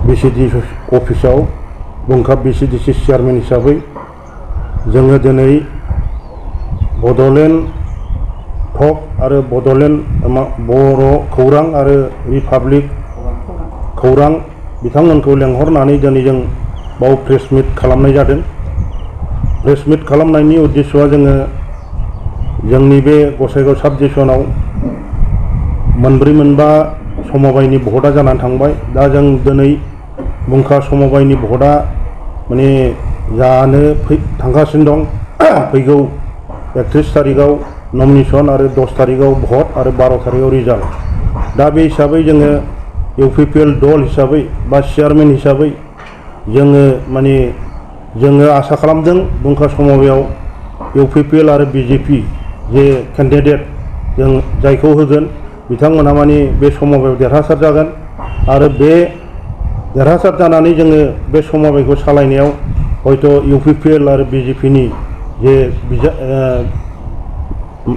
बिसिडि अफिसाव बुंखाब बिसिडिसि चेयारमेन हिसाबै जोङो दिनै बड'लेण्ड टक आरो बड'लेण्ड बर' खौरां आरो रिपाब्लिक खौरां बिथांमोनखौ लेंहरनानै दिनै जों बाव प्रेस मिट खालामनाय जादों। प्रेस मिट खालामनायनि उद्देश्यआ जोङो जोंनि बे गसाइगाव साब डिभिजनाव मोनब्रै मोनबा समबायनि भटआ जानानै थांबाय। दा जों दिनै बुंखा समबायनि भटआ माने जानो थांगासिनो दं। फैगौ 31 तारिखआव नमिनेशन आरो 10 तारिखआव भट आरो 12 तारिखआव रिजाल्ट। दा बे हिसाबै जोङो इउपिपिएल दल हिसाबै बा चेयारमेन हिसाबै जोङो माने जोङो आसा खालामदों बुंखा समबायाव इउपिपिएल आरो बिजेपि जे केन्डिडेट जों जायखौ होगोन बिथांमोना माने बे समबायाव देरहासार जागोन आरो बे देरहासार जानानै जोङो बे समबायखौ सालायनायाव हयथ' इउपिपिएल आरो बिजेपिनि जे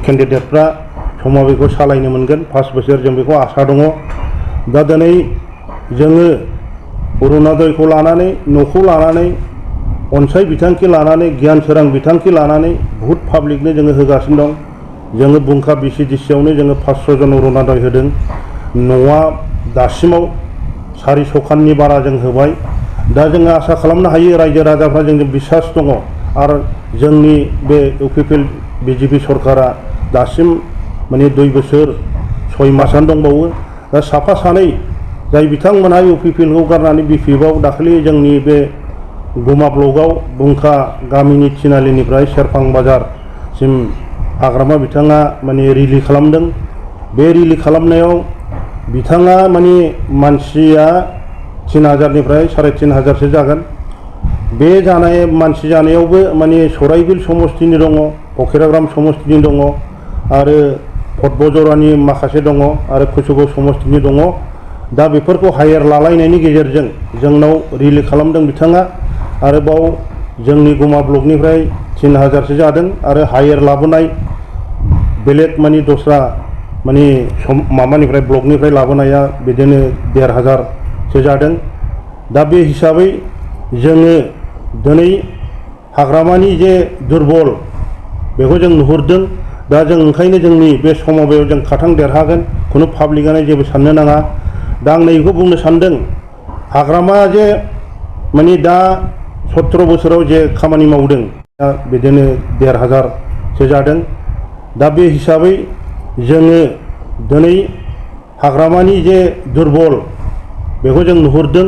केन्डिडेटफ्रा समबायखौ सालायनो मोनगोन 5 बोसोर जों बेखौ आसा दङ। दा दिनै जोङो अरुणोदयखौ लानानै न'खौ लानानै अनसाय बिथांखि लानानै गियान सोरां बिथांखि लानानै बुहुत पाब्लिकनो जोङो होगासिनो दं। जोङो बुंखा बिसिडिसियावनो जोङो 500 जन अरुणोदय होदों। न'आ दासिमाव 400 खाननि बारा जों होबाय। दा जोङो आसा खालामनो हायो रायजो राजाफ्रा जोंजों बिसास दङ आरो जोंनि बे इउपिपिएल बिजेपि सरकारा दासिम माने 2 बोसोर 6 मासानो दंबावो। दा साफा सानै जाय बिथांमोनहा इउपिपिएलखौ गारनानै बिपिएफआव दाखालि जोंनि बे गुमा ब्लकआव बुंखा गामिनि थिनालिनिफ्राय सेरफां बाजारसिम हाग्रामा बिथाङा माने रिलि खालामदों। बे रिलि खालामनायाव बिथाङा माने मानसिया 3000निफ्राय 3500सो जागोन। बे जानाय मानसि जानायावबो माने सराइबिल समस्तिनि दङ, फकिराग्राम समस्तिनि दङ आरो फटबजरानि माखासे दङ आरो कुसुगाव समस्तिनि दङ। दा बेफोरखौ हायेर लालायनायनि गेजेरजों जोंनाव रिलि खालामदों बिथाङा। आरोबाव जोंनि गुमा ब्लकनिफ्राय 3000सो जादों आरो हायेर लाबोनाय बेलेग माने दस्रा माने माबानिफ्राय ब्लकनिफ्राय लाबोनाया बिदिनो 1500सो जादों। दा बे हिसाबै जोङो दिनै हाग्रामानि जे दुरबल बेखौ जों नुहुरदों। दा जों ओंखायनो जोंनि बे समबायाव जों खाथां देरहागोन, खुनु पाब्लिकआनो जेबो साननो नाङा। दा आं नैखौ बुंनो सानदों, हाग्रामा जे माने दा 17 बोसोराव जे खामानि मावदों दा बिदिनो 1500सो जादों। दा बे हिसाबै जोङो दिनै हाग्रामानि जे दुरबल बेखौ जों नुहुरदों।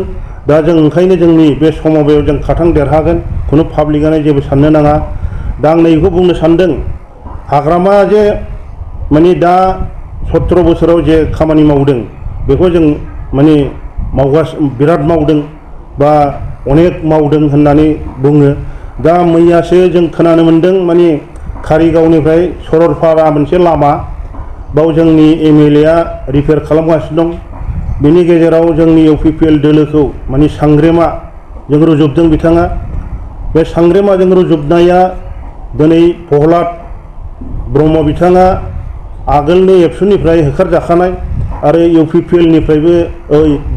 दा जों ओंखायनो जोंनि बे समबायाव जों खाथां देरहागोन, खुनु पाब्लिकआनो जेबो साननो नाङा। दा आं नैखौ बुंनो सानदों, हाग्रामा जे माने दा 17 बोसोराव जे खामानि मावदों बेखौ जों माने बिराद मावदों बा अनेक मावदों होननानै बुङो। दा मैयासो जों खोनानो मोन्दों माने कारिगावनिफ्राय सरलपारा मोनसे लामा बाव जोंनि एमएलएआ रिपेयार खालामगासिनो दं। बेनि गेजेराव जोंनि इउपिपिएल दोलोखौ माने सांग्रेमाजों रुजुबदों बिथाङा। बे सांग्रेमाजों रुजुबनाया दिनै प्रहलाद ब्रह्म बिथाङा आगोलनि एबसुनिफ्राय होखारजाखानाय आरो इउपिपिएलनिफ्रायबो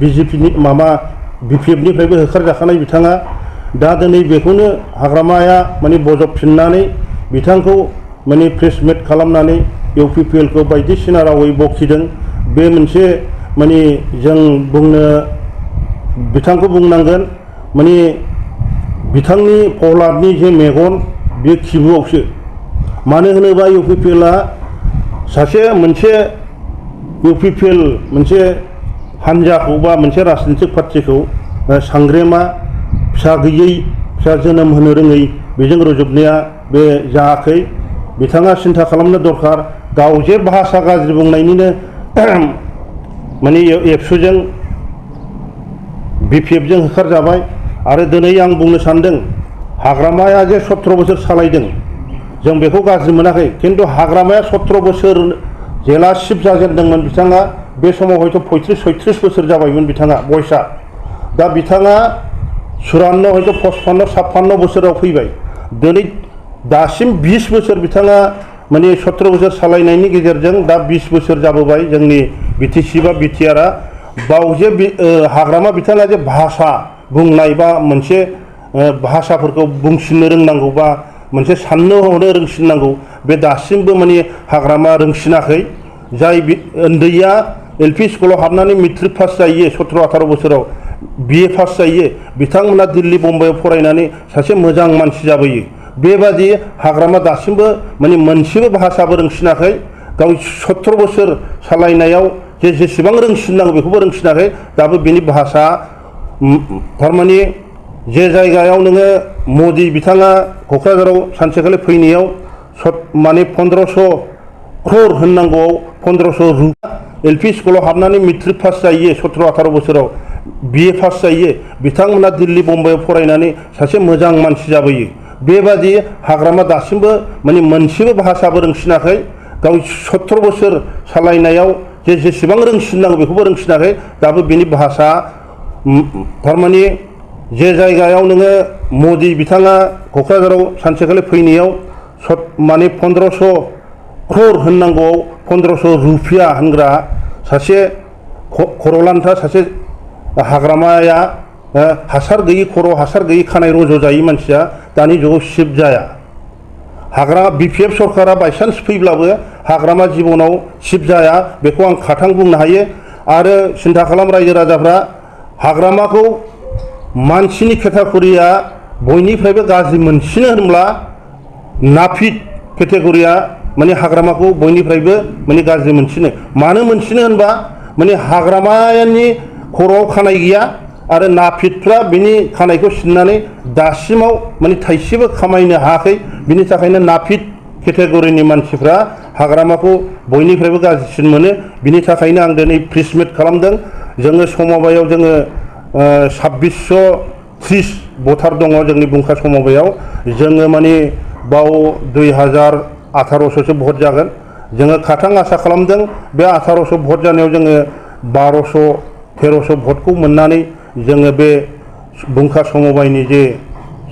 बिजेपिनि बिपिएफनिफ्रायबो होखारजाखानाय बिथाङा। दा दिनै बेखौनो हाग्रामाया माने बजबफिननानै बिथांखौ माने प्रेस मिट खालामनानै इउपिपिएलखौ बायदिसिना रावै बखिदों। बे मोनसे माने जों बिथांखौ बुंनांगोन माने बिथांनि प्रहलादनि जे मेगन बे खिबुआवसो। मानो होनोबा इउपिपिएलआ मोनसे इउपिपिएल मोनसे हान्जाखौ बा मोनसे राजनितिक पार्टिखौ सांग्रेमा फिसा गैयै, फिसा जोनोम होनो रोङै बेजों रुजुबनाया बे जायाखै। बिथाङा सिन्था खालामनो दरकार। गाव जे भाषा गाज्रि बुंनायनिनो माने एबसुजों बिपिएफजों होखारजाबाय। आरो दिनै आं बुंनो सानदों, हाग्रामाया जे 17 बोसोर सालायदों जों बेखौ गाज्रि मोनाखै, खिन्थु हाग्रामाया 17 बोसोर जेला सिफ जाजेनदोंमोन बिथाङा बे समाव हयथ' 35-36 बोसोर जाबायमोन बिथाङा बयसा। दा बिथाङा 54 हयथ' 55-56 बोसोराव फैबाय। दिनै दासिम 20 बोसोर बिथाङा माने 17 बोसोर सालायनायनि गेजेरजों दा 20 बोसोर जाबोबाय जोंनि बिटिसि बा बिटिआरआ। बावजे हाग्रामा बिथाङा जे भाषा बुंनाय बा मोनसे भाषाफोरखौ बुंसिननो रोंनांगौ बा मोनसे साननो हनो रोंसिननांगौ बे दासिमबो माने हाग्रामा रोंसिनाखै। जाय उन्दैया LP स्कुलाव हाबनानै मेट्रिक पास जायो 17-18 बोसोराव BA पास जायो बिथांमोना दिल्ली बम्बाइआव फरायनानै सासे मोजां मानसि जाबोयो। बेबादि हाग्रामा दासिमबो माने मोनसेबो भाषाबो रोंसिनाखै। गाव 17 बोसोर सालायनायाव जेसेबां रोंसिननांगौ बेखौबो रोंसिनाखै। दाबो बिनि भाषा थारमाने जे जायगायाव नोङो मदि बिथाङा क'क्राझाराव सानसेखालि फैनायाव माने 1500 क्रर होननांगौआव 1500 रुपा LP स्कुलाव हाबनानै मेट्रिक पास जायो 17-18 बोसोराव BA पास जायो बिथांमोना दिल्ली बम्बाइआव फरायनानै सासे मोजां मानसि जाबोयो। बेबादि हाग्रामा दासिमबो माने मोनसेबो भाषाबो रोंसिनाखै। गाव 17 बोसोर सालायनायाव जेसेबां रोंसिननांगौ बेखौबो रोंसिनाखै। दाबो बिनि भाषा थारमाने जे जायगायाव नोङो मदि बिथाङा क'क्राझाराव सानसेखालि फैनायाव माने 1500 क्रर होननांगौआव 1500 रुपिया होनग्रा सासे खर'लान्था सासे हाग्रामाया हासार गैयि खर' हासार गैयि खानाय रज' जायै मानसिया दानि जुगाव सिफ जाया। BPF सरकारा बायसान्स फैब्लाबो हाग्रामा जिबनाव सिफ जाया बेखौ आं खाथां बुंनो हायो। आरो सिन्था खालाम रायजो राजाफ्रा हाग्रामाखौ मानसिनि केटेगरिया बयनिफ्रायबो गाज्रि मोनसिनो होनब्ला नापिद केटेगरिया माने हाग्रामाखौ बयनिफ्रायबो माने गाज्रि मोनसिनो। मानो मोनसिनो होनबा माने हाग्रामानि खर'आव खानाय गैया आरो नापिदफ्रा बिनि खानायखौ सिननानै दासिमाव माने थाइसेबो खामायनो हायाखै। बिनि थाखायनो नापिद केटेगरिनि मानसिफ्रा हाग्रामाखौ बयनिफ्रायबो गाज्रिसिन मोनो। बिनि थाखायनो आं दिनै प्रेस मिट खालामदों। जोङो समबायाव जोङो 2630 भटार दङ जोंनि बुंखा समबायाव। जोङो माने बाव 2018सोसो भट जागोन। जोङो खाथां आसा खालामदों बे 1800 भट जानायाव जोङो 1200-1300 भटखौ मोननानै जोङो बे बुंखा समबायनि जे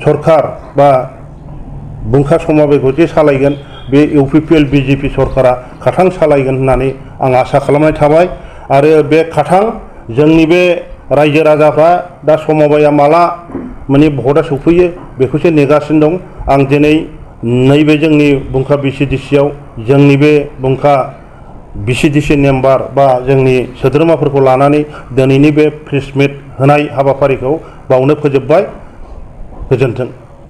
सरकार बा बुंखा समबायखौ जे सालायगोन बे UPPL BJP सरकारा खाथां सालायगोन होननानै आं आसा खालामनाय थाबाय। आरो बे खाथां जोंनि बे रायजो राजाफ्रा दा समबाया माला माने भटआ सफैयो बेखौसो नेगासिनो दं। आं दिनै नैबे जोंनि बुंखा BCDCआव जोंनि बे बुंखा BCDC मेम्बार बा जोंनि सोद्रोमाफोरखौ लानानै दिनैनि बे प्रेस मिट होनाय हाबाफारिखौ बावनो फोजोबबाय। गोजोन्थों।